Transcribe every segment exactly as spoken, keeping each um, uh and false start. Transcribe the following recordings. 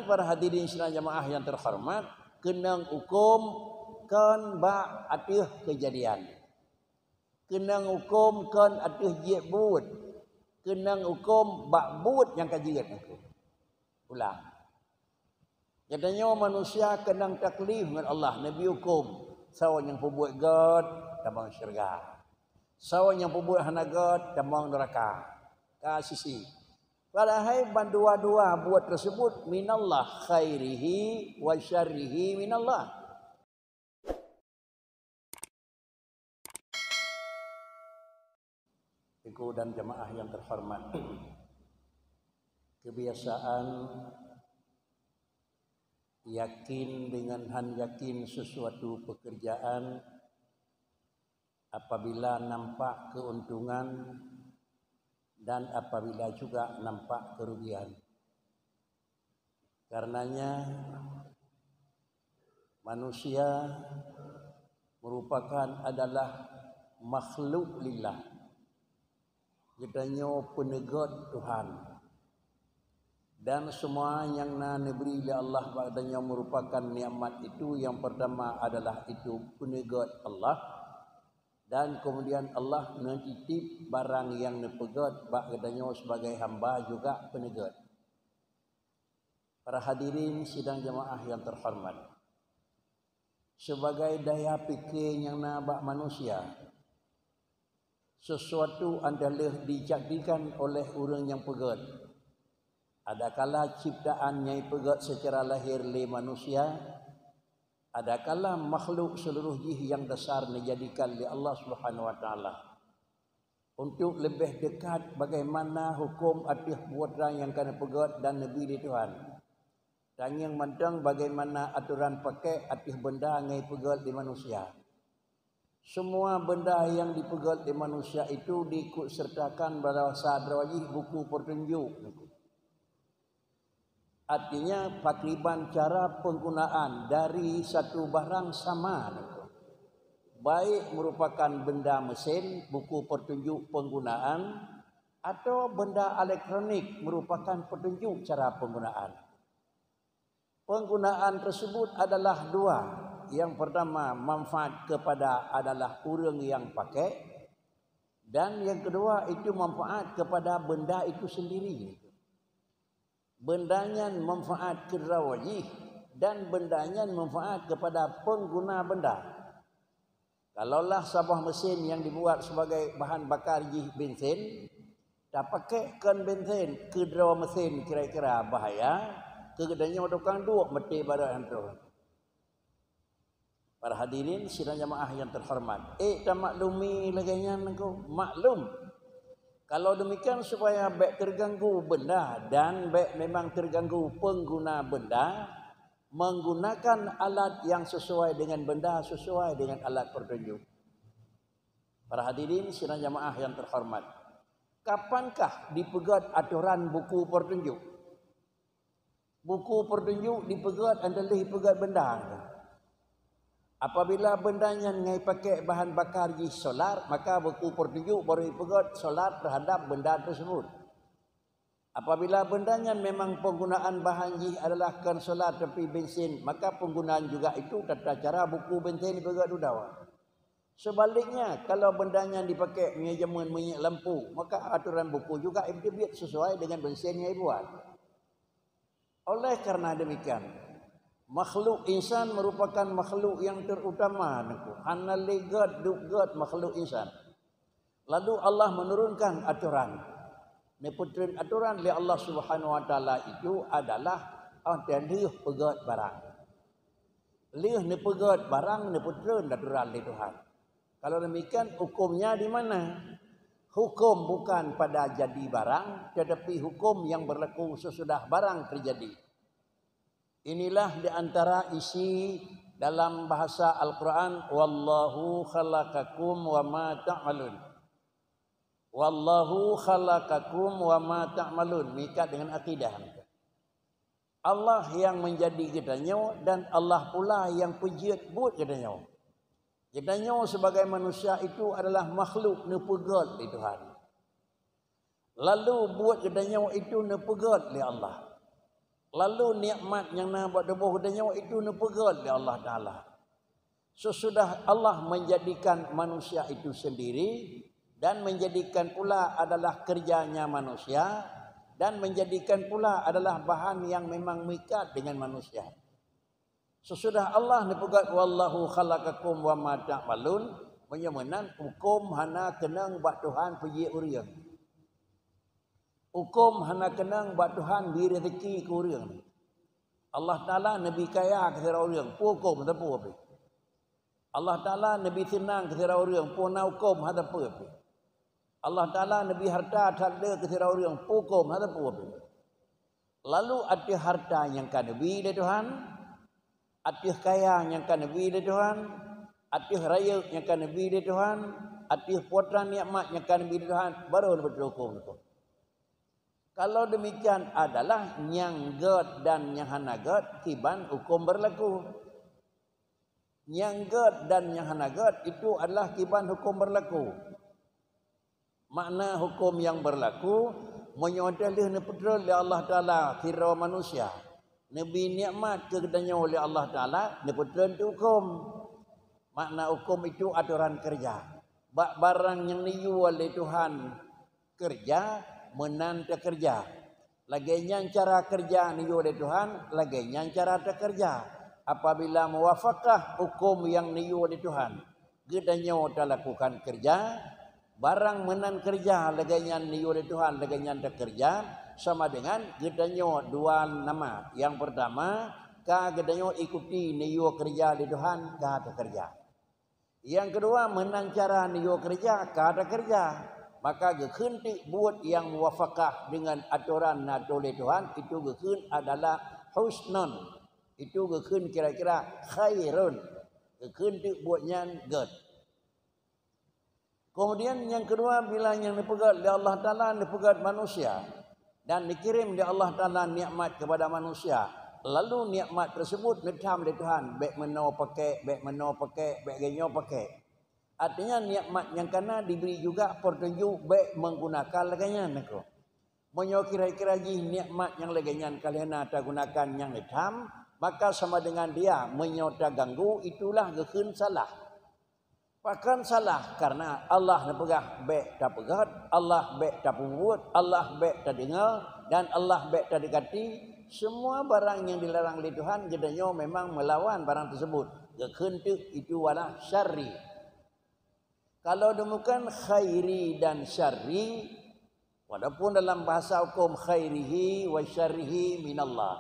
Para hadirin sidang jamaah yang terhormat, keunong huköm kon bak ateueh keujadian. Keunong huköm kon ateueh jeuet buet. Keunong huköm bak buet nyang ka jeuet. Ulang. Geutanyoe manusia keunong taklif ngon Allah, neubi huköm. Soe nyang peubuet gét, tamong syeuruga. Soe nyang peubuet hana gét, tamong neuraka. Ka sisi. Padahai bandua-dua buet tersebut minallah, khairihi wa syarrihi minallah. Teungku dan jamaah yang terhormat, kebiasaan yakin dengan han yakin sesuatu pekerjaan apabila nampak keuntungan dan apabila juga nampak kerugian. Karenanya, manusia merupakan adalah makhluk lillah. Geutanyoe peuneugét Tuhan. Dan semua nyang na neubri lé Allah bak geutanyoe merupakan nikmat itu. Yang pertama adalah itu peuneugét Allah. Dan kemudian Allah neutitip barang nyang neupeugét bak geutanyoe sebagai hamba juga peuneugét. Para hadirin sidang jamaah yang terhormat, sebagai daya pike nyang na bak manusia, sesuatu adalah dijadikan oleh ureuëng nyang peugét. Adakala ciptaan nyang peugét secara lahir lé manusia, adakala makhluk seluruh jih nyang dasar neujadikan lé Allah Subhanahu Wa Taala. Untuk leubeh dekat bagaimana huköm ateueh buet nyang ka neupeugét dan neubi lé Tuhan. Tangieng mantong bagaimana atoran pakek ateueh benda nyang peugét lé manusia. Semua benda nyang dipeugét lé manusia itu diikut sertakan bak dasar droe jih buku peutunjuk. Artinya, pakriban cara penggunaan dari satu barang sama, baik merupakan benda mesin, buku petunjuk penggunaan, atau benda elektronik merupakan petunjuk cara penggunaan. Penggunaan tersebut adalah dua. Yang pertama, manfaat kepada adalah ureuëng nyang pakai, dan yang kedua itu manfaat kepada benda itu sendiri. Benda nyan manfaat keu droe jih dan benda nyan manfaat kepada pengguna benda. Kalaulah saboh mesin nyang dibuat sebagai bahan bakar jih bensin, tapakek kon bensin keu droe mesin kira-kira bahaya, keu geutanyoe tukang duek meuti barat hantu. Para hadirin sidang jamaah yang terhormat, eh, tamaklumi lagée nyan ko, maklum. Kalau demikian, supaya bék terganggu benda dan bék memang terganggu pengguna benda, menggunakan alat yang sesuai dengan benda, sesuai dengan alat petunjuk. Para hadirin sidang jamaah yang terhormat, kapankah dipeugét atoran buku petunjuk? Buku petunjuk dipeugét adalah dipeugét benda. Apabila benda nyan ngai pakai bahan bakar jih solar, maka buku petunjuk baru dipeugét solar terhadap benda tersebut. Apabila benda nyan memang penggunaan bahan jih adalah kon solar tapi bensin, maka penggunaan juga itu tata cara buku bensin dipeugét u dawa. Sebaliknya, kalau benda nyan dipakai meunyoe jameun minyeuk lampu, maka atoran buku juga teubiet sesuai dengan bensin nyang dibuat. Oleh karena demikian, makhluk insan merupakan makhluk yang terutama, Teungku. Hana lé gét, duek gét makhluk insan. Lalu Allah menurunkan aturan. Neupeutreun aturan lé Allah Subhanahu Wa Taala itu adalah, oh, dan lheueh peugét barang. Lheueh neupeugét barang, neupeutreun aturan lé Tuhan. Kalau demikian, hukumnya di mana? Hukum bukan pada jadi barang, tetapi hukum yang berlaku sesudah barang terjadi. Inilah di antara isi dalam bahasa Al-Quran, "Wallahu khalaqakum wa ma ta'malun." "Wallahu khalaqakum wa ma ta'malun." Meuikat dengan akidah. Allah yang menjadi geutanyoe dan Allah pula yang peujeuet buet geutanyoe. Geutanyoe sebagai manusia itu adalah makhluk neupeugét lé Tuhan. Lalu buet geutanyoe itu neupeugét lé Allah. Lalu nikmat nyang na bak tuboh geutanyoe itu neupeugét lé Allah Taala. Sesudah Allah menjadikan manusia itu sendiri dan menjadikan pula adalah kerjanya manusia dan menjadikan pula adalah bahan yang memang meuikat dengan manusia. Sesudah Allah neupeugét, "Wallahu khalaqakum wa ma ta'malun," meunyoe meunan huköm hana keunong bak Tuhan peujeuet ureuëng. Huköm hana keunong bak Tuhan bri rezeki keu ureuëng. Allah Taala neubi kaya keu sidroe ureuëng, peue huköm, hana peue pih. Allah Taala neubi seunang keu sidroe ureuëng, peue na huköm, hana peue pih. Allah Taala neubi hareuta that le keu sidroe ureuëng, peue huköm, hana peue pih. Lalu ateueh hareuta nyang ka neubi lé Tuhan, ateueh kaya nyang ka neubi lé Tuhan, ateueh rayeuk nyang ka neubi lé Tuhan, ateueh putra nikmat nyang ka neubi lé Tuhan, barô leubeh teuhuköm. Kalau demikian adalah nyang gét dan nyang hana gét kiban huköm berlaku. Nyang gét dan nyang hana gét itu adalah kiban huköm berlaku. Makna huköm nyang berlaku, meunyoe teuh lheueh neupeutrön lé Allah Taala sidroe manusia, neubi nikmat keu geutanyoe lé Allah Taala, neupeutrön teuh huköm. Makna huköm itu atoran keureuja. Bak barang nyang neuyue lé Tuhan keureuja, meunan teukeureuja. Lagée nyan cara keureuja neuyue lé Tuhan, lagée nyan cara teukeureuja. Apabila muwafakah huköm nyang neuyue lé Tuhan, geutanyoe talakukan keureuja, barang meunan keureuja lagée nyan neuyue lé Tuhan, lagée nyan teukeureuja, sama dengan geutanyoe dua nama. Nyang peurtama, ka geutanyoe ikuti neuyue keureuja lé Tuhan, ka teukeureuja. Nyang keudua, meunan cara neuyue keureuja, ka teukeureuja. Maka geukheun teuk buet nyang muwafakah deungon atoran na tuléh Tuhan, itu geukheun adalah husnun. Itu geukheun kira-kira khairun. Geukheun teuk buet nyan gét. Kemudian nyang keudua, bila nyang neupeugét lé Allah Taala, neupeugét manusia dan neukirém lé Allah Taala nikmat kepada manusia. Lalu nikmat tersebut neutham lé Tuhan, bék meunoe pakèk, bék meunoe pakèk, bék geutanyoe pakèk. Artinya nikmat nyang kana dibri juga peutunjuk bék menggunakan lagée nyan, niko. Meunyoe kira-kira jih nikmat nyang lagée nyan ka lheueh na tagunakan nyang neutham, maka sama dengan dia meunyoe taganggu, itulah geukheun salah. Pakon salah? Karena Allah neupeugah bék tapeugét, Allah bék tapeubuet, Allah bék tadeungoe, dan Allah bék tadekati. Semua barang nyang dilarang lé Tuhan geutanyoe memang meulawan barang tersebut. Geukheun teuk itu adalah syarri. Kalau demikian khairi dan syarri, walaupun dalam bahasa hukum khairihi wa syarrihi minallah.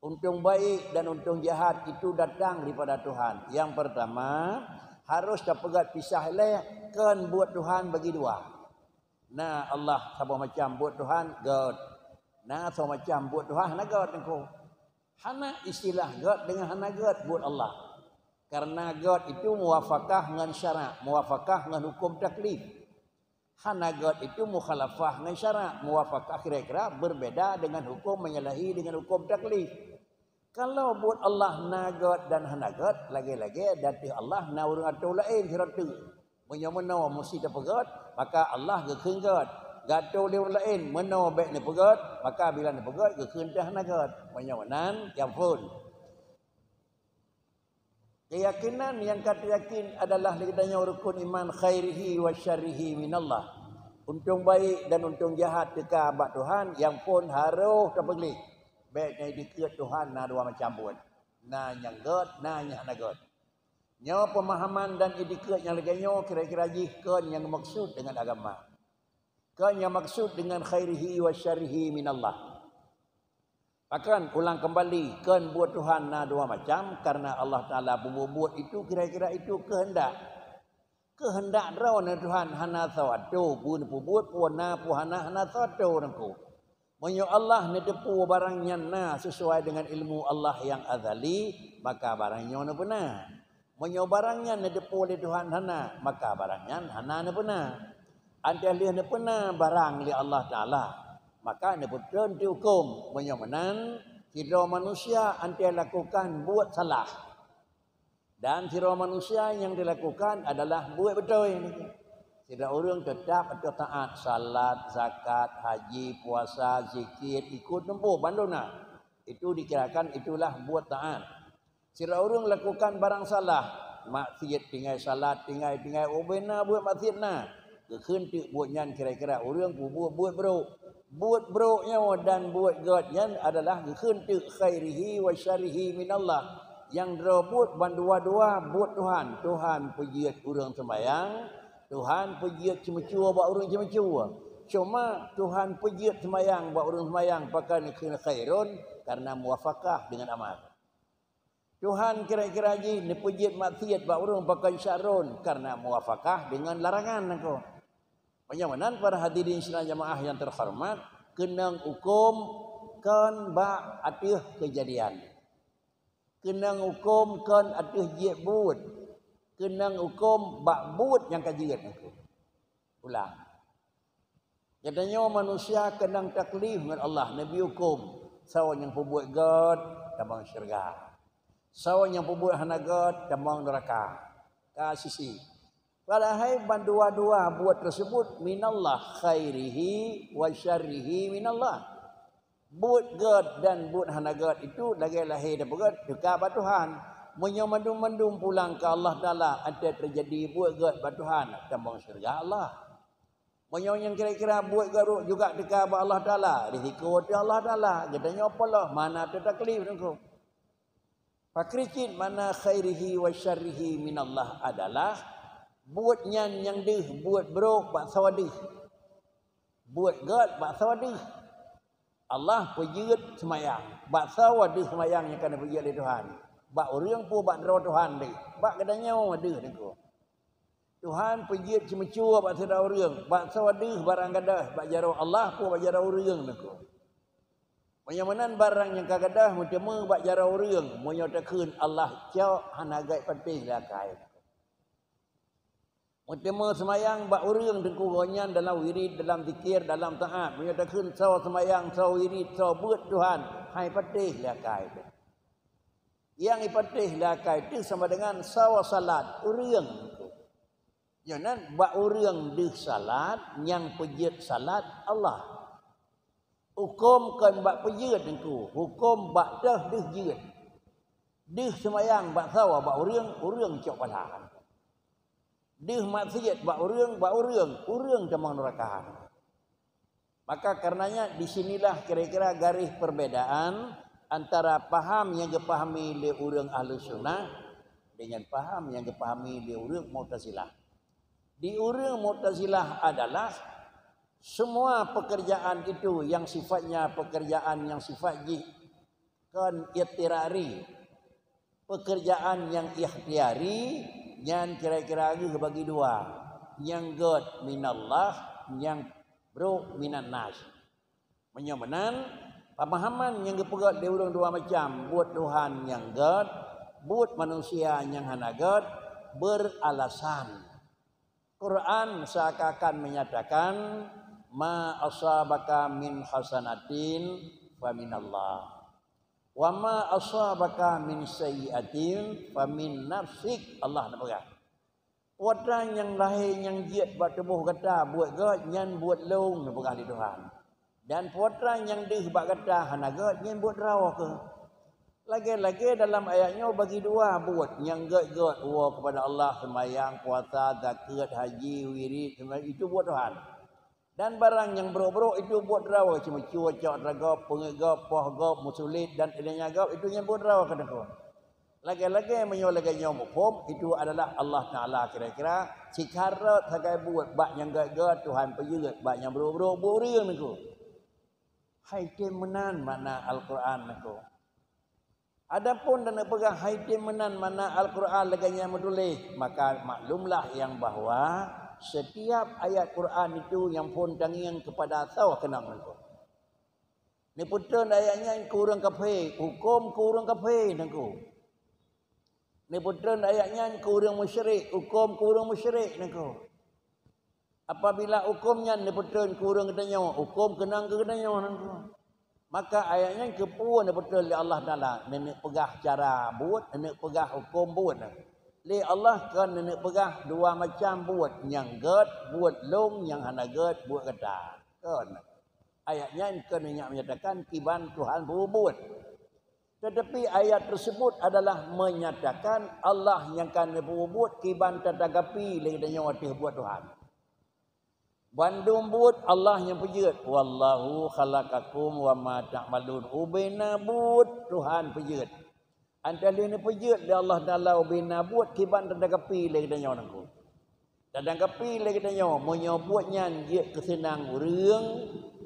Untông baik dan untông jahat itu datang daripada Tuhan. Nyang peurtama, harôh tapeugét pisah lé, kon buet Tuhan bagi dua. Na Allah saboh macam buet Tuhan gét. Na saboh macam buet Tuhan hana gét, niko. Hana istilah gét deungon hana gét buet Allah. Karena gét itu muwafakah ngon syarak, muwafakah ngon hukum taklif. Hana gét itu mukhalafah ngon syarak, muwafakah kira-kira berbeda dengan hukum menyalahi dengan hukum taklif. Kalau buet Allah na gét dan hana gét, lagée-lagée di ateueh Allah na ureuëng atô laén sidroe teuk. Meunyoe meunoe musti tapeugét, maka Allah geukheun gét. Geuatô lé ureuëng laén, meunoe bék neupeugét, maka bila neupeugét geukheun teuh hana gét. Meunyoe meunan, nyang phon. Keuyakinan nyang ka teuyakin adalah lé geutanyoe rukun iman khairihi wa syarrihi minallah. Untông baik dan untông jahat teuka bak Tuhan, nyang phon harôh tapeugleh. Bék nyan dikeue Tuhan na dua macam buet. Na nyang gét, na nyang hana gét. Nyoe peumahaman dan itikeuet nyang lagée nyoe kira-kira jih kon nyang meukeusut deungon agama. Kon nyang meukeusut deungon khairihi wa syarrihi minallah. Pakon ulang keumbali, kon buet Tuhan na dua macam, kareuna Allah Taala peubuet-buet itu kira-kira itu keuheundak. Keuheundak droeneuh Tuhan hana soe atô, peue neupeubuet, peue na, peue hana, hana soe atô Teungku. Meunyoe Allah neuteupeue barang nyan na sisuai deungon ilmu Allah nyang azali, maka barang nyoe neupeuna. Meunyoe barang nyan neuteupeue lé Tuhan hana, maka barang nyan hana neupeuna. Antée lheueh neupeuna barang lé Allah Taala, maka neupeutrön teuh hukôm. Meunyoe meunan, sidroe manusia antée lakukan buet salah. Dan sidroe manusia nyang dilakukan adalah buet beutôi. Sidroe ureuëng teutap ateueh taát, salat, zakat, haji, puasa, zikir, ikot neumpôh bandum na. Itu dikirakan itulah buet taat. Sidroe ureuëng lakukan barang salah, maksiat tinggai salat, tinggai-tinggai ubena buet maksiat na. Geukheun teuk buet nyan kira-kira ureuëng peubuet buet brok. Buet brok nyoe dan buet gét nyan adalah geukheun teuk khairihi wa syarrihi minallah. Nyang droe buet bandua-dua buet Tuhan. Tuhan peujeuet ureuëng seumayang, Tuhan peujeuet ceumeucue bak ureuëng ceumeucue. Cuma Tuhan peujeuet seumayang bak ureuëng seumayang pakon kheun khairun karena muwafaqah dengan amal. Tuhan kira-kira jih neupeujeuet maksiat bak ureuëng pakon syarrun karena muwafaqah dengan larangan nangko. Meunyoe meunan para hadirin sidang jamaah nyang teuhoreumat, keunong huköm kon bak ateueh keujadian. Keunong huköm kon ateueh jeuet buet. Keunong huköm bak buet nyang ka jeuet nangko. Ulang. Geutanyoe manusia keunong taklif ngon Allah, neubi huköm. Soe nyang peubuet gét, tamong syeuruga. Soe nyang peubuet hana gét, tamong neuraka. Ka sisi. Padahai bandua-dua buet tersebut minallah, khairihi wa syarrihi minallah. Buet gét dan buet hana gét itu lagée lahé dan peugét teuka bak Tuhan. Meunyoe mandum-mandum pulang keu Allah Taala, até teujadi buet gét bak Tuhan, tamong syeuruga Allah. Meunyoe nyang kira-kira buet gét juga teuka bak Allah Taala, risiko teuh Allah Taala. Geutanyoe peuloh mana teuh taklif nangko. Pakri cit makna khairihi wa syarrihi minallah adalah buet nyan nyang deuh, buet brok bak sawa deuh. Buet gét bak sawa deuh. Allah peujeuet seumayang bak sawa deuh seumayang nyang ka neupeujeuet lé Tuhan. Bak ureuëng peue bak droe Tuhan deuh. Bak geutanyoe deuh nangko. Tuhan peujeuet ceumeucue bak sidroe ureuëng, bak sawa deuh barang gadôh, bak jaroe Allah peue bak jaroe ureuëng nangko. Meunyoe meunan barang nyang ka gadôh meuteumé bak jaroe ureuëng, meunyoe takheun Allah cok hana gét patéh lé akai. Meuteumé seumayang bak ureuëng teungku gobnyan dalam wirid, dalam zikir, dalam taat. Meunyoe takheun soe seumayang, soe wirid, soe beuet Tuhan, hai patéh lé akai teuh. Nyang ipatéh lé akai teuh sama dengan soe salat ureuëng teungku. Nyoe nan bak ureuëng deuh salat, nyang peujeuet salat Allah. Huköm kon bak peujeuet teungku, huköm bak teuh deuh jeuet. Deuh seumayang bak sawa bak ureuëng, ureuëng cok pahala. Deuh maksiat bak ureuëng, bak ureuëng, ureuëng tamong neuraka. Maka karenanya di sinilah kira-kira garis perbedaan antara paham nyang geupahami lé ureuëng Ahlus Sunnah dengan paham nyang geupahami lé ureuëng Mu'tazilah. Di ureuëng Mu'tazilah adalah semua pekerjaan itu yang sifatnya pekerjaan yang sifat jih kon idtirari. Pekerjaan nyang ikhtiyari nyan kira-kira geuh bagi dua. Nyang gét minallah, nyang brok minan nas. Meunyoe meunan, pemahaman nyang geupeugét lé ureuëng dua macam, buet Tuhan nyang gét, buet manusia nyang hana gét, beralasan. Quran seakan-akan menyatakan, "Ma asabaka min hasanatin faminallah, wa ma asabaka min sayyi'atin famin nafsik." Allah neupeugah, "Peue atra nyang lahé nyang jeuet bak tuboh gata buet gét, nyan buet lôn," neupeugah lé Tuhan. Dan peue atra nyang deuh bak gata hana gét, nyan buet droe kheueh. Lagée-lagée dalam ayat nyoe bagi dua buet, nyang gét-gét woe keupada Allah, seumayang, puasa, zakeuet, haji, wirid, seumayang, itu buet Tuhan. Dan barang nyang brok-brok itu buet droe, ceumeucue cok atra gob, peungeuet gob, poh gob, meusulet dan ileunyan gob, itu nyan buet droe keuneuk. Lagée-lagée meunyoe lagée nyoe muphom, itu adalah Allah Taala kira-kira sikarot sagai buet bak nyang gét-gét Tuhan peujeuet, bak nyang brok-brok buet ureuëng nangko. Hai tem meunan makna Al-Qur'an nangko. Adapun dan peugah hai tem meunan makna Al-Qur'an lagée nyang meutuléh, maka maklumlah nyang bahwa setiap ayat Qur'an itu nyang phon tangieng keupada soe keunong nangko. Neupeutreun ayat nyan keu ureuëng kafé, huköm keu ureuëng kafé nangko. Neupeutreun ayat nyan keu ureuëng musyrik, huköm keu ureuëng musyrik nangko. Apabila huköm nyan neupeutreun keu ureuëng geutanyoe, huköm keunong keu geutanyoe nangko. Maka ayat nyan keupeue neupeutreun lé Allah Taala, neuneuk peugah cara buet, neuneuk peugah huköm buet. Lé Allah kon neuneuk peugah dua macam buet, nyang gét buet lôn, nyang hana gét buet gata. Kon. Ayat nyan keuneuk menyatakan kiban Tuhan peubuet. Tetapi ayat tersebut adalah menyatakan Allah nyang ka neupeubuet kiban tatanggapi lé geutanyoe ateueh buet Tuhan. Bandum buet Allah nyang peujeuet. "Wallahu khalaqakum wa ma ta'malun." Ubena buet Tuhan peujeuet. Antara lheueh neupeujeuet lé Allah Taala ubena buet kiban tatanggapi lé geutanyoe nangku. Tatanggapi lé geutanyoe, meunyoe buet nyan jeuet keu seunang ureuëng,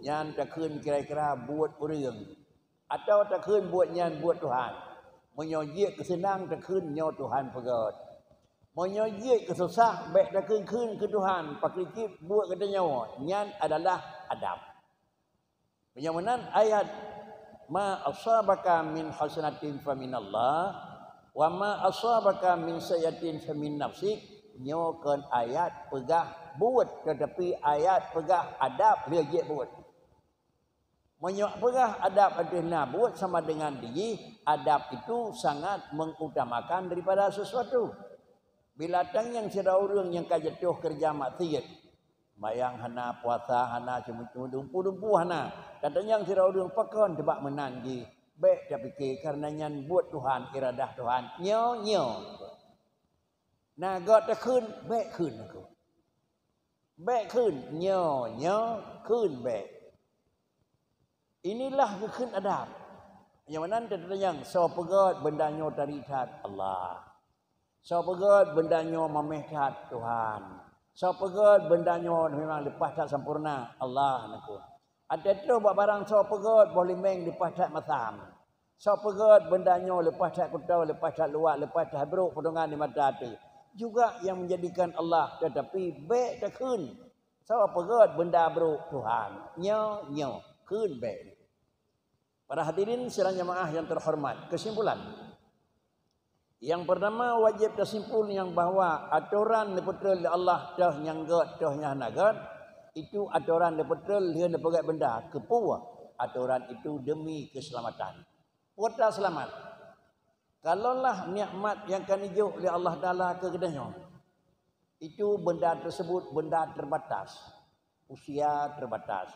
nyan takheun kira-kira buet ureuëng. Atawa takheun buet nyan buet Tuhan. Meunyoe jeuet keu seunang takheun nyoe Tuhan peugét. Meunyoe jeuet keu susah bék takheun-kheun keu Tuhan, pakriban buet geutanyoe, nyan adalah adab. Meunyoe meunan ayat, "Ma asabaka min hasanatin faminallah, wa ma asabaka min sayyi'atin famin nafsik," nyoe kon ayat peugah buet, tetapi ayat peugah adab lheueh jeuet buet. Meunyoe peugah adab ateueh na buet sama dengan dijih, adab itu sangat mengutamakan daripada sesuatu. Bila tanyong sidroe ureuëng nyang ka jatuh keureuja maksiet, sembahyang hana, puasa hana, dumpeue-dumpeue hana, tatanyong sidroe ureuëng pakon teubak meunan jih, bék tapike, kareuna nyan buet Tuhan, iradah Tuhan. Nyoe, nyoe. Na göt takheun, bék kheun aku. Bék kheun, nyoe, nyoe, kheun bék. Inilah geukheun adab. Nyang meunan tatanyong, soe peugét beunda nyoe tari that? Allah. Soe peugét beunda nyoe maméh that? Tuhan. Soe peugét beunda nyoe memang leupah that sampoereuna? Allah nangku. Até troh bak barang soe peugét boh limeng leupah that masam. Soe peugét beunda nyoe leupah that kuto, leupah that luwak, leupah that brok potongan di mata teuh. Juga nyang menjadikan Allah, tetapi bék takheun. Soe peugét beunda brok? Tuhan. Nyoe, nyoe, kheun bék. Para hadirin sidang jamaah yang terhormat, kesimpulan. Yang pertama, wajib tasimpul nyang bahwa atoran neupeutrön lé Allah, toh nyang göt, toh nyang hana göt, itu atoran neupeutrön lheueh neupeugét beunda. Keupeue? Atoran itu demi keselamatan. Peue ta seulamat? Kalaulah nikmat nyang ka neujok lé Allah Taala keu geutanyoe, itu beunda tersebut beunda terbatas, usia terbatas,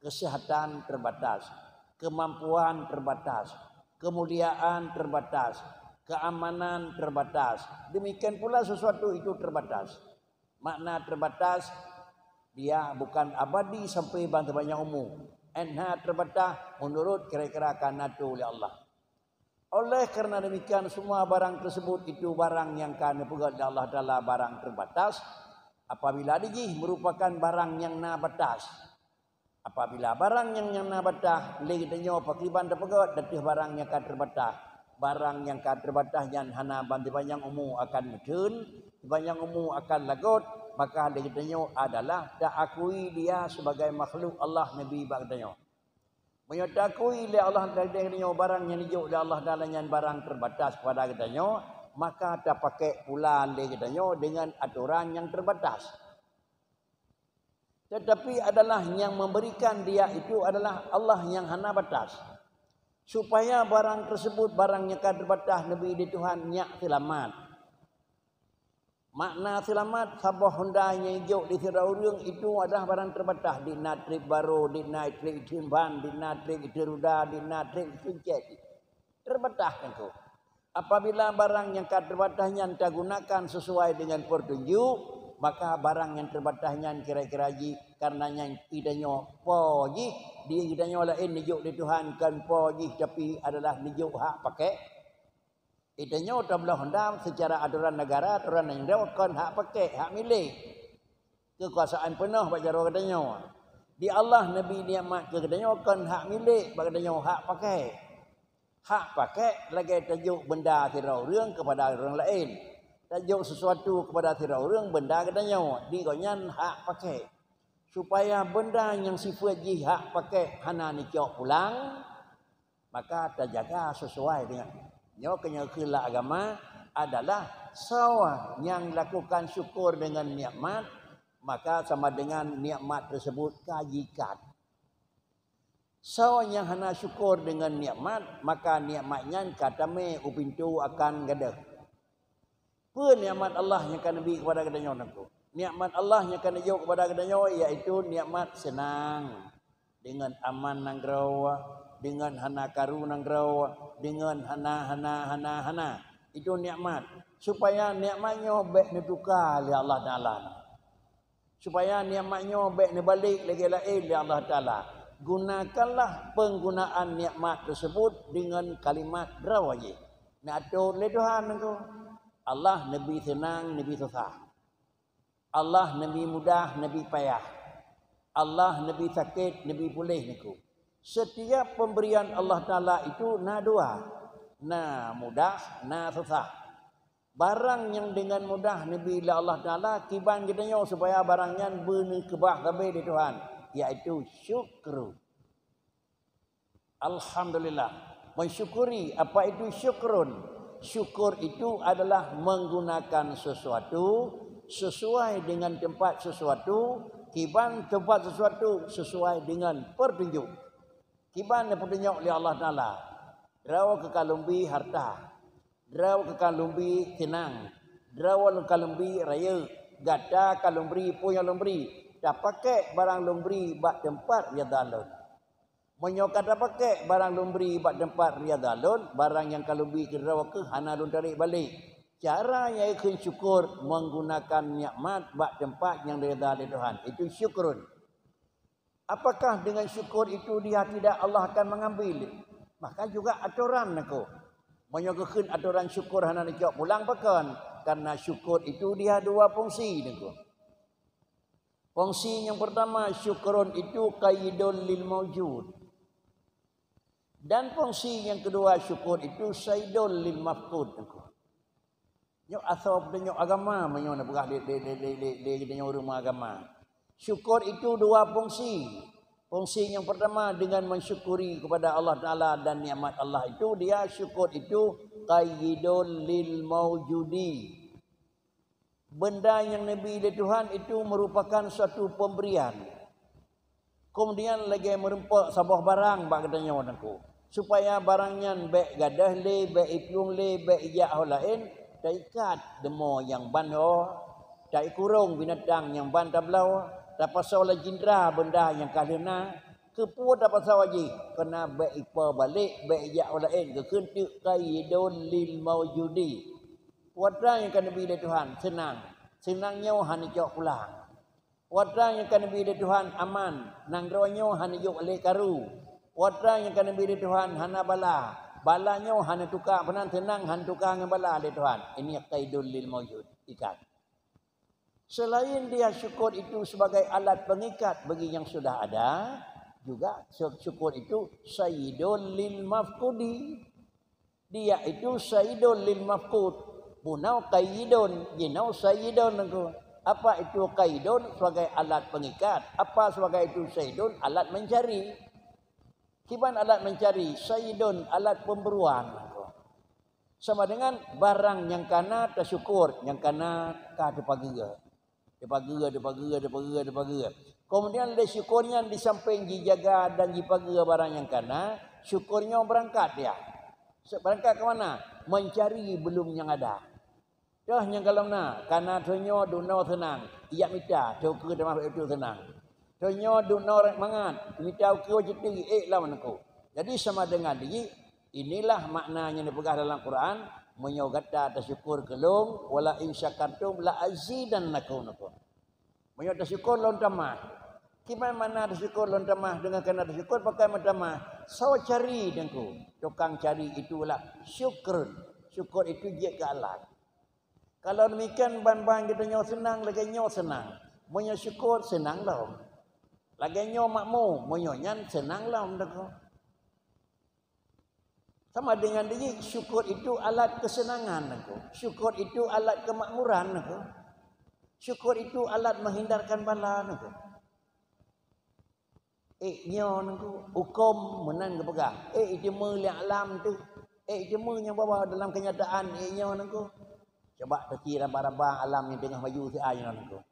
kesehatan terbatas, kemampuan terbatas, kemuliaan terbatas, keamanan terbatas. Demikian pula sesuatu itu terbatas. Makna terbatas, dia bukan abadi sampai bansa banyak umu. Enha terbatas menurut kira-kira ka neutô lé Allah. Oleh karena demikian, semua barang tersebut itu barang nyang ka neupeugét lé Allah Taala barang terbatas, apabila dijih merupakan barang nyang na batas. Apabila barang nyang, nyang na batas, lé geutanyoe pakriban tapeugét ateueh barang nyang ka terbatas. Barang nyang ka terbatas nyan hana ban sipanjang umu akan meutheun, sipanjang umu akan lagot, maka lé geutanyoe adalah taakui dia sebagai makhluk Allah neubi bak geutanyoe. Meunyoe taakui lé Allah Taala geutanyoe barang nyang neujok lé Allah Taala nyan barang terbatas kepada geutanyoe, maka tapakék pula lé geutanyoe dengan atoran nyang terbatas. Tetapi adalah nyang memberikan dia itu adalah Allah nyang hana batas. Supaya barang tersebut, barang nyang ka terbatas neubi lé Tuhan, nyak seulamat. Makna seulamat, saboh honda nyang jok di sidroe ureuëng itu adalah barang terbatas. Di na trép barô, di na trép itheun ban, di na trép itheun ruda, di na trép itheun cét. Terbatas teungku. Apabila barang nyang ka terbatas nyan tagunakan sesuai dengan petunjuk, maka barang nyang terbatas nyan kira-kira jih, karena nyan geutanyoe po jih, di geutanyoe laén neujok lé Tuhan kon po jih, tapi adalah neujok hak pakék. Geutanyoe tabloe honda secara aturan negara, aturan negara kon hak pakék, hak milék. Keukuasaan peunoh bak jaroe geutanyoe. Di Allah neubi nikmat keu geutanyoe kon hak milék bak geutanyoe, hak pakék. Hak pakék lagée tajok beunda sidroe ureuëng keupada ureuëng laén, tajok sesuatu keupada sidroe ureuëng beunda geutanyoe, di gobnyan hak pakék. Supaya beunda nyang sifeuet jih hak pakék hana neucok pulang, maka tajaga sesuai dengan nyoe. Keu nyoe keulah agama adalah soe nyang lakukan syukur dengan nikmat, maka sama dengan nikmat tersebut ka jikat. Soe nyang hana syukur dengan nikmat, maka nikmat nyan ka tamé u pintoe akan gadôh. Peue nikmat Allah nyang ka neubi keupada geutanyoe nangku? Nikmat Allah nyang ka neujok keupada geutanyoe yaitu nikmat seunang, deungon aman nanggroe, deungon hana karu nanggroe, deungon hana, hana, hana, hana. Itu nikmat. Supaya nikmat nyoe bék neutuka lé Allah Taala. Supaya nikmat nyoe bék neubalek lagée laén lé Allah Taala. Gunakanlah penggunaan nikmat tersebut dengan kalimat droe jih. Neuatur lé Tuhan nanggroe. Allah neubi seunang, neubi susah. Allah neubi mudah, neubi payah. Allah neubi sakét, neubi puléh nanggroe. Setiap pemberian Allah Taala itu na dua, na mudah, na susah. Barang nyang deungon mudah neubi lé Allah Taala kiban geutanyoe supaya barang nyan beuneukeubah sabe lé Tuhan, yaitu syukru. Alhamdulillah. Mensyukuri, apa itu syukrun? Syukur itu adalah menggunakan sesuatu sesuai dengan tempat sesuatu, kiban tempat sesuatu sesuai dengan petunjuk. Kiban neupeutanyong lé Allah Taala, droe keu ka lôn bi harta, droe keu ka lôn bi seunang, droe keu ka lôn bi rayeuk, gata ka lôn bri peue nyang lôn bri, tapakée barang lôn bri bak teumpat riada lôn. Meunyoe ka tapakée barang lôn bri bak teumpat riada lôn, barang nyang ka lôn bi keudroe keuh hana lôn tarek balek. Cara nyang kheun syukur menggunakan nikmat bak teumpat nyang riada lé Tuhan, itu syukrun. Apakah dengan syukur itu dia tidak Allah akan mengambil? Maka juga atoran nanggroe. Meunyoe geukheun atoran syukur hana neucok pulang pakon, karena syukur itu dia dua fungsi nanggroe. Fungsi yang pertama syukrun itu qaidul lil maujud. Dan fungsi yang kedua syukur itu saidul lil mafqud. Nyoe asai peutunyok agama meunyoe neupeugah lé, lé, lé, lé, lé, lé geutanyoe ureuëng agama. Syukur itu dua fungsi. Fungsi yang pertama dengan mensyukuri kepada Allah Taala dan nikmat Allah itu, dia syukur itu qaidul lil maujudi. Benda nyang neubi lé Tuhan itu merupakan suatu pemberian. Kemudian lagée meureumpok saboh barang bak geutanyoe nanggroe, supaya barang nyan bék gadôh lé, bék iplueng lé, bék ijak ho laén, taikat deungoe nyang ban ho, taikurong binatang nyang ban tabloe, tapasoe lé jindra benda nyang ka lheueh na. Keupeue tapasoe jih? Keureuna bék ipo balek, bék ijak ho laén, geukheun teuk qaidul lil maujudi. Watée nyang ka neubi lé Tuhan, seunang. Seunang nyoe hana neucok pulang. Watée nyang ka neubi lé Tuhan aman, nanggroe nyoe hana jok lé karu. Watée nyang ka neubi lé Tuhan hana bala, bala nyoe hana tuka, peunan seunang hana tuka ngon bala lé Tuhan. Ini qaidul lil maujud, ikat. Selain dia syukur itu sebagai alat pengikat bagi yang sudah ada, juga sy-, syukur itu saidul lil mafqudi. Dia itu saidun lil mafqud. Bunoe qaidun, jinoe saidun nanggroe. Apa itu qaidun? Sebagai alat pengikat. Apa sebagai itu saidun? Alat mencari. Kiban alat mencari, saidun alat pemburuan nanggroe. Sama dengan barang nyang kana tasyukur, nyang kana ka teupageue. Dipageue, dipageue, dipageue, dipageue. Kemudian lé syukur nyan di samping jijaga dan jipageue barang nyang kana, syukur nyoe beurangkat dia. Beurangkat keu mana? Mencari belum nyang ada. Toh nyang golom na, kana tanyoe dunoe seunang, ijak mita, teukeue tamah itu seunang. Tanyoe dunoe mangat, mita ukeue citi, ék lom nanggroe. Jadi sama dengan di Inilah makna nyang dipeugah dalam Quran, meunyoe gata tasyukur keu Lôn, "Wala in syakartum la azidannakum." Meunyoe tasyukur Lôn tamah. Kiban makna tasyukur Lôn tamah, deungon kana tasyukur pakai meutamah. Soe cari teungku? Tukang cari itulah syukrun. Syukur itu jeuet keu alat. Kalau demikian, ban-ban geutanyoe seunang lagée nyoe seunang. Meunyoe syukur, seunang lom. Lagée nyoe makmu, meunyoe nyan seunang lom teungku. Sama dengan di jih, syukur itu alat kesenangan nanggroe. Syukur itu alat kemakmuran nanggroe. Syukur itu alat menghindarkan bala nanggroe. Ék nyoe nanggroe, huköm meunan geupeugah. Ék iteumé lé alam teuh. Ék iteumé nyang bahwa dalam kenyataan ék nyoe nanggroe. Coba teuci raba-raba alam nyang teungoh maju siat jinoe nanggroe.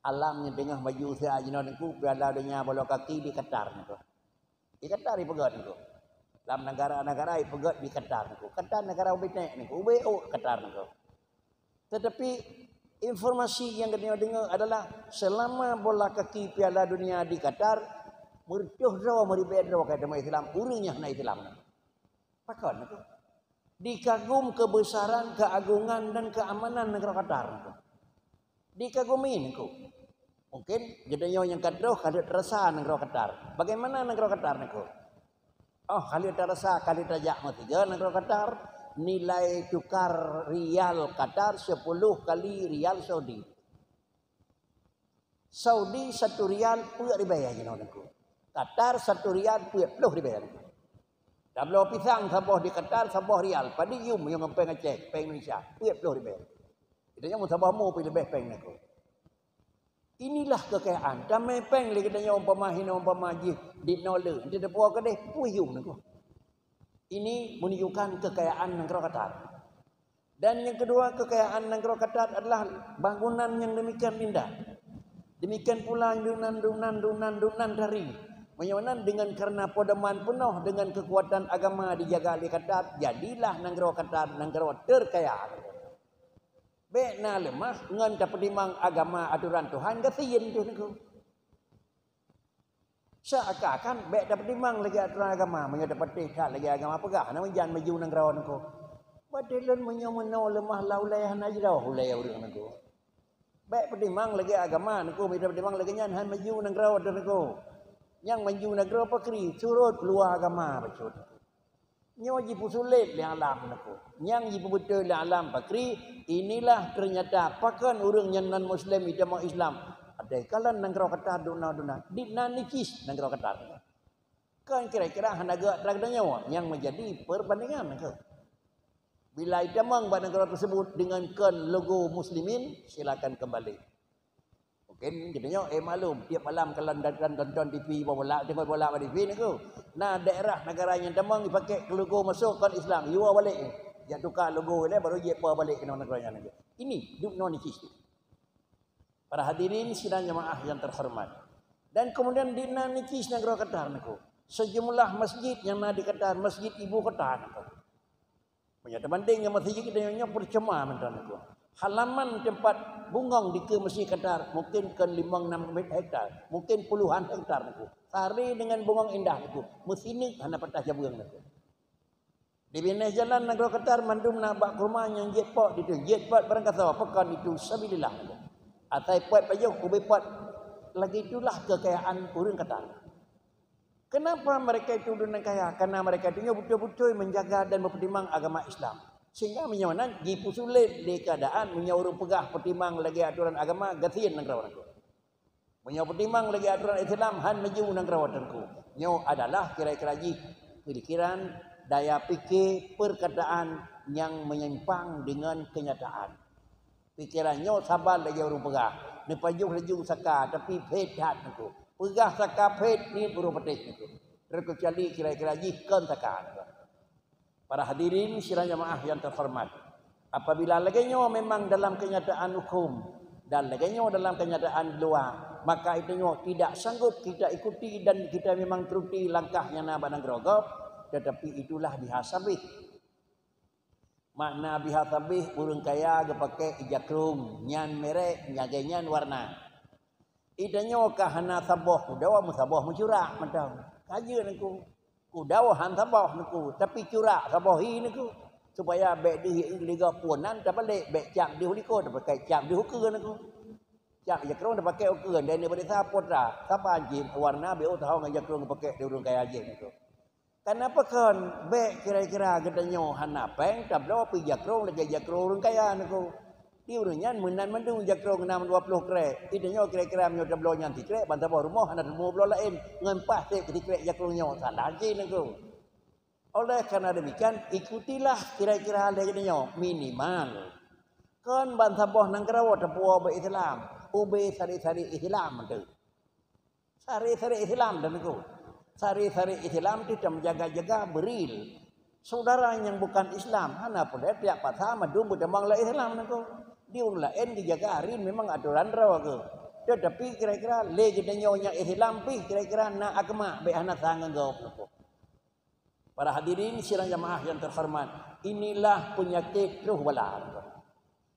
Alam nyang teungoh maju siat jinoe nanggroe, piala donya bola kaki di Qatar nanggroe. Di Qatar ipeugét nanggroe. Lam negara-negara ipeugét di Qatar nanggroe. Qatar negara ubé ték nanggroe, ubé ôk Qatar nanggroe. Tetapi informasi nyang geutanyoe deungoe adalah selama bola kaki Piala Dunia di Qatar, Meureutoh droe, meuribèe droe keu agama Islam, ureueng nyang hana Islam. Pakon nangko? Dikagum keubeusaran, keuagongan dan keuamanan nanggroe Qatar nangko. Dikagumi nangko. Mungken geutanyoe nyang ka troh ka lheueh tarasa nanggroe Qatar. Bagaimana nanggroe Qatar nangko? Oh, ka lheueh tarasa, ka lheueh tajak meusigoe nanggroe Qatar, nilai tukar rial Qatar sepuluh kali rial Saudi. Saudi satu rial peuet ribèe jinoe nangko. Qatar satu rial peuet ploh ribèe nangko. Tabloe pisang saboh di Qatar saboh rial, padum yum nyang péng Aceh, péng Indonesia, peuet ploh ribèe. Geutanyoe meusaboh mu pih leubeh péng nangko. Inilah kekayaan. Tamè péng lé geutanyoe umpama hinoe umpama jih di nol le, di depan keudeh puyum nangko. Ini menunjukkan kekayaan nanggroe Qatar. Dan yang kedua, kekayaan nanggroe Qatar adalah bangunan yang demikian indah. Demikian pula dunan, dunan, dunan, dunan tari. Meunyoe nan dengan karena pedoman penuh dengan kekuatan agama dijaga lé Qatar, jadilah nanggroe Qatar nanggroe terkaya. Bèk na leumah ngon tapeutimang agama atoran Tuhan gasien teuh nangko. Seakan-akan bèk tapeutimang lagèe atoran agama, meunyoe tapatéh that lagèe agama peugah, na meujan maju nanggroe nangko. Watèe lôn meunyoe meunoe leumah lam ulèe hana jroh ulèe ureueng nangko. Bèk peutimang lagèe agama nangko, meunyoe tapeutimang lagèe nyan han maju nanggroe teuh nangko. Nyang maju nanggroe pakri, surot keuluwa agama bacut. Nyoe jipeusulet lé alam nangko. Nyang jipeubeutôi lé alam pakri, inilah ternyata pakon ureueng nyang non muslim jitamong Islam. Ada kalon nanggroe Qatar duna-duna, di nan nicis nanggroe Qatar. Kon kira-kira hana geuh atra geutanyoe nyang menjadi perbandingan nangko. Bila jitamong bak nanggroe tersebut dengan kon logo muslimin, silakan kembali. Mungken geutanyoe, eh, maklum, tiep malam kalon dan, dan tonton T V, boh bola, tengok bola bak T V nangko. Na daerah negara nyang tamong jipaké logo masuk kon Islam, jiwoe balek. Jak tuka logo ilèe baru jiwoe balek keunoe nanggroe nyan nangko. Ini duek non isis. Para hadirin sidang jamaah yang terhormat. Dan kemudian di nan isis nanggroe Qatar nangko. Sejumlah masjid nyang na di Qatar, masjid ibu kota nangko. Meunyoe tabandéng ngon masjid geutanyoe nyoe peucuma mantong nangko. Halaman teumpat bungong dikeue masjid Qatar mungken kon limong nam hektar, mungken puluhan hektar nangko. Sare deungon bungong indah nangko, meusineuk hana patah jabeueng nangko. Di binéh jalan nanggroe Qatar mandum na bak kurma nyang jeuet pot ditu, jeuet pot barangkasoe, pakon itu sabilillah nangko. Asai pot pajoh ubé pot, lagèe itulah kekayaan ureueng Qatar. Kenapa mereka itu ureueng kaya? Karena mereka itu nyoe beutôi-beutôi menjaga dan meupetimang agama Islam. Sehingga meunyoe nan jipeusulet lé keuadaan meunyoe ureueng peugah peutimang lagèe atoran agama, gasien nanggroe nangko. Meunyoe peutimang lagèe atoran Islam, han maju nanggroe teungku. Nyoe adalah kira-kira jih pikiran, daya pike, perkataan nyang menyimpang dengan kenyataan. Pikeran nyoe saban lagèe ureueng peugah, neupajoh laju saka, tapi phét that nangko. Peugah saka phét, niet ureueng patéh nangko. Terkecuali kira-kira jih kon saka nangko. Para hadirin sidang jamaah yang terhormat, apabila lagèe nyoe memang dalam kenyataan hukum dan lagèe nyoe dalam kenyataan di luwa, maka itu nyoe tidak sanggup kita ikuti dan kita memang turuti langkah nyang na bak nanggroe gob, tetapi itulah biasa sabeh. Makna biasa sabeh, ureueng kaya geupaké ija krông, nyan merek, lagèe nyan warna. Geutanyoe ka hana saboh kudoe, meusaboh meucurak mantong. Ka jeuet nangko. Kudoe han saboh nangko, tapi curak saboh hi nangko. Supaya bèk deuh ija krông phon nan tabalek, bèk cap deuh likot, tapaké cap deuh ukeue nangko. Cap ija krông tapaké ukeue, dan daripada sapo tra, saban jih warna beu teuhong ija krông geupaké di ureueng kaya jih nangko. Kana pakon bèk kira-kira geutanyoe hana péng tabloe pih ija krông lagèe ija krông ureueng kaya nangko. Di ureueng nyan meunan mandum ija krông nam dua ploh krek. Geutanyoe kira-kira meunyoe tabloe nyan sikrék, ban saboh rumoh hana teumubloe laén ngon paih sép sikrék ija krông nyoe, salah jih nangko. Oleh karena demikian, ikutilah kira-kira lagèe geutanyoe minimal. Kon ban saboh nanggroe tapuwoe bak Islam, ubé sari-sari Islam teuh. Sari-sari Islam dan nangko. Sari-sari Islam teuh tameujaga-jaga beuril. Saudara nyang bukan Islam hana peureulèe tiep masa mandum beutamong lam Islam nangko. Di ureueng laén geujaga ril memang atoran droe geuh. Tetapi kira-kira lé geutanyoe nyang Islam pih kira-kira na agama bèk hana sa ngon gob nangko. Para hadirin sidang jamaah yang terhormat, inilah penyakit troh bala.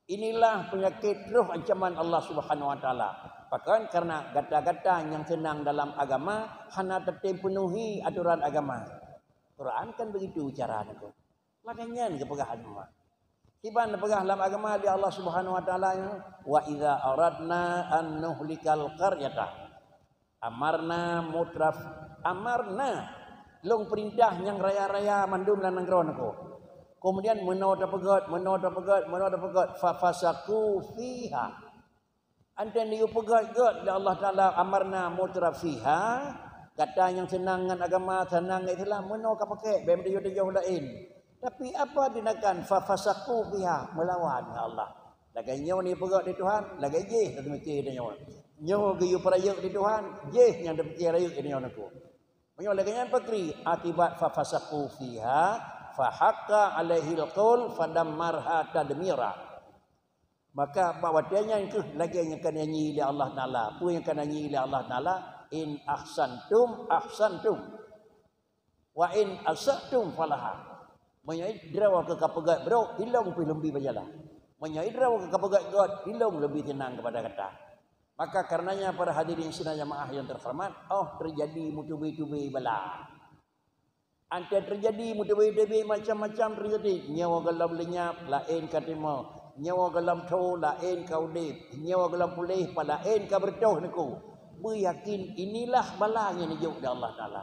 Inilah penyakit troh ancaman Allah Subhanahu wa Taala. Pakon? Karena gata-gata nyang seunang dalam agama hana tatem peunuhi atoran agama. Quran kan begitu cara neuko. Lagée nyan geupeugah agama. Kiban neupeugah lam agama lé Allah Subhanahu wa Taala nyoe, "Wa idza aradna an nuhlikal qaryata amarna mutraf-, amarna, lôn peurintah nyang raya-raya mandum lam nanggroe neuko." Kemudian meunoe tapeugét, meunoe tapeugét, meunoe tapeugét, "Fafasaqu fiha." Anteun yue peugét-gét lé Allah Taala, "Amarna mutrafiha," gata nyang seunang ngon agama, seunang ngon Islam, meunoe ka pakék, bèk meudayuh-dayuh laén. Tapi apa tindakan, "Fafasaqu fiha," meulawan ngon Allah. Lagée nyoe neupeugét lé Tuhan, lagée jéh teumiké tanyoe. Nyoe geuyue peurayeuk lé Tuhan, jéh nyang teumiké rayeuk tanyoe neuko. Meunyoe lagée nyan pakri, akibat "Fafasaqu fiha, fahaqqa alaihil qaul fadammarha tadmira." Maka bak watée nyan kheueh lagée nyang ka nyanyi lé Allah Taala. Peue nyang ka nyanyi lé Allah Taala? "In ahsantum, ahsantum. Wa in asa'tum falaha." Meunyoe droe keuh ka peugét brok, ilong pih lôn bi pajalan. Meunyoe droe keuh ka peugét gét, ilong lôn bi seunang keupada gata. Maka karenanya para hadirin sidang jamaah yang terhormat, oh teujadi meuteubi-teubi bala. Anteun teujadi meuteubi-teubi macam-macam teujadi. Nyoe gohlom leunyap, laén ka timoh. Nyoe gohlom tho, laén ka udeb. Nyoe gohlom puléh, laén ka beureutoh neuko. Beuyakin inilah bala nyang neujok lé Allah Taala.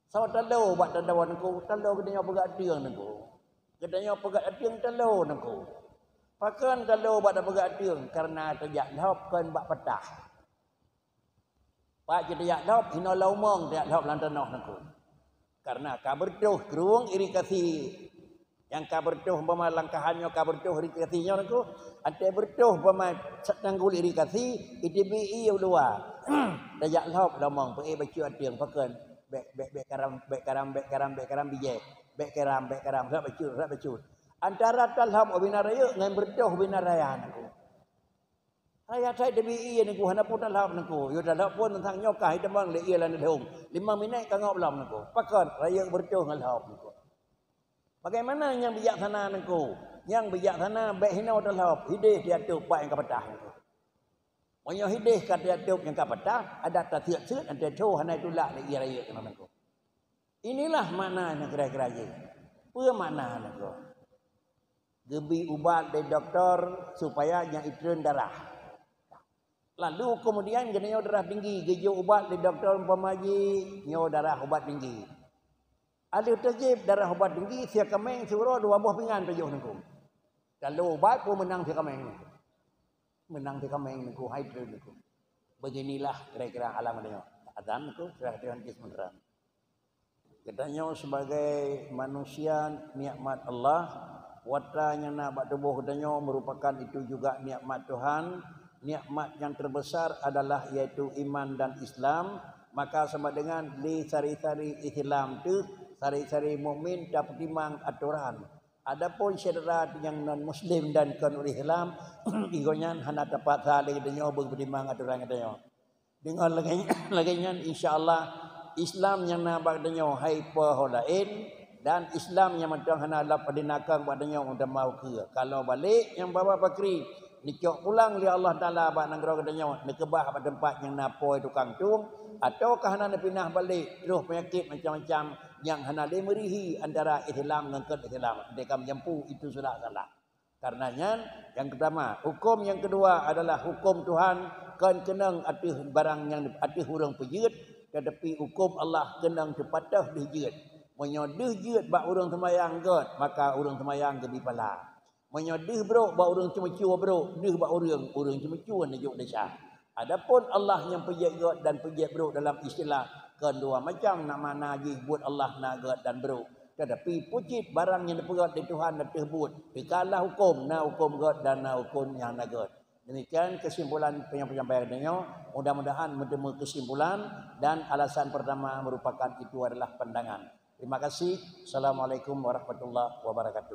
Soe talo bak tadawa neuko, talo geutanyoe peugét ateueng neuko. Geutanyoe peugét ateueng talo neuko. Pakon talo bak tapeugét ateueng? Kareuna tajak lhop kon bak patah. Pat cit tajak lhop, hinoe lam umong tajak lhop lam tanoh neuko. Kareuna ka beureutoh krueng irigasi nyang ka beureutoh, umpama langkahan nyoe ka beureutoh irigasi nyoe neuko, anteuk beureutoh umpama tanggul irigasi, iteubi ié u luwa. Tajak lhop lam umong, peuék bacut ateueng, pakon? Bèk, bèk, bèk karam, bèk karam, bèk karam, bèk karam bijéh. Bèk karam, bèk karam, lhop bacut, lhop bacut. Antara talhop u binéh rayeuk ngon beureutoh u binéh raya neuko. Raya that teubi ié neuko, hana peue talhop neuko. Yôh talhop phôn teuntang nyoe ka hiteumang lé ié lam neudong. Limong minét ka ngok lom neuko. Pakon? Rayeuk beureutoh ngon lhop neuko. Bagaimana nyang bijaksana neuko? Nyang bijaksana bèk hinoe talhop, hideh tiatôb pat nyang ka patah neuko. Meunyoe hideh ka tiatôb nyang ka patah, adak taseuet-seuet, anteuk tho hana itulak lé ié rayeuk keunoe neuko. Inilah makna nyang kira-kira jih. Peue makna neuko? Geubi ubat lé dokto supaya nyang itreun darah. Lalu kemudian geutanyoe darah tinggi, geujok ubat lé dokto umpama jih nyoe darah ubat tinggi. Aleuh tajép darah ubat tinggi, sie kaméng siuroe dua boh pingan tajoh neuko. Talo ubat pun meunang sie kaméng neuko. Meunang sie kaméng neuko, hai treun neuko. Beginilah kira-kira alam geutanyoe. Azan neuko, sudah Tuhan jih sementara. Geutanyoe sebagai manusia nikmat Allah, watra nyang na bak tuboh geutanyoe merupakan itu juga nikmat Tuhan. Nikmat yang terbesar adalah yaitu iman dan Islam. Maka sama dengan lé sari-sari Islam teuh, sari-sari mukmin tapeutimang atoran. Adapun syedara nyang non muslim dan kon ureuëng Islam, gobnyan hana tapaksa lé geutanyoe beupeutimang atoran geutanyoe. Deungon lagée, lagée nyan, insya Allah, Islam nyang na bak tanyoe hai po ho laén, dan Islam nyang mantong hana lom padinakang bak tanyoe meutamah ukeue. Kalau balek nyang babah pakri, neucok pulang lé Allah Taala bak nanggroe geutanyoe, neukeubah bak teumpat nyang na poi tukang tueng, atawa ka hana neupinah balek, troh peunyakét macam-macam nyang hana lé meurihi antara Islam ngon kon Islam, deka meujampu itu sudah salah. Karena nyan, nyang pertama, hukum nyang kedua adalah hukum Tuhan, kon keunong ateueh barang nyang ateueh ureuëng peujeuet, tetapi hukum Allah keunong teupatöh deuh jeuet. Meunyoe deuh jeuet bak ureuëng seumayang gét, maka ureuëng seumayang geubri pahala. Meunyoe deuh brok bak ureuëng ceumeucue brok, deuh bak ureuëng, ureuëng ceumeucue neujok desya. Adapun Allah nyang peujeuet gét dan peujeuet brok dalam istilah kon dua macam, na makna jih buet Allah na gét dan brok. Tetapi pucit barang nyang neupeugét lé Tuhan ateueh buet, teuka lah huköm, na huköm gét dan na huköm nyang hana gét. Demikian kesimpulan penyampaian geutanyoe. Mudah-mudahan meuteumé kesimpulan, dan alasan pertama merupakan itu adalah pandangan. Terima kasih. Assalamualaikum warahmatullahi wabarakatuh.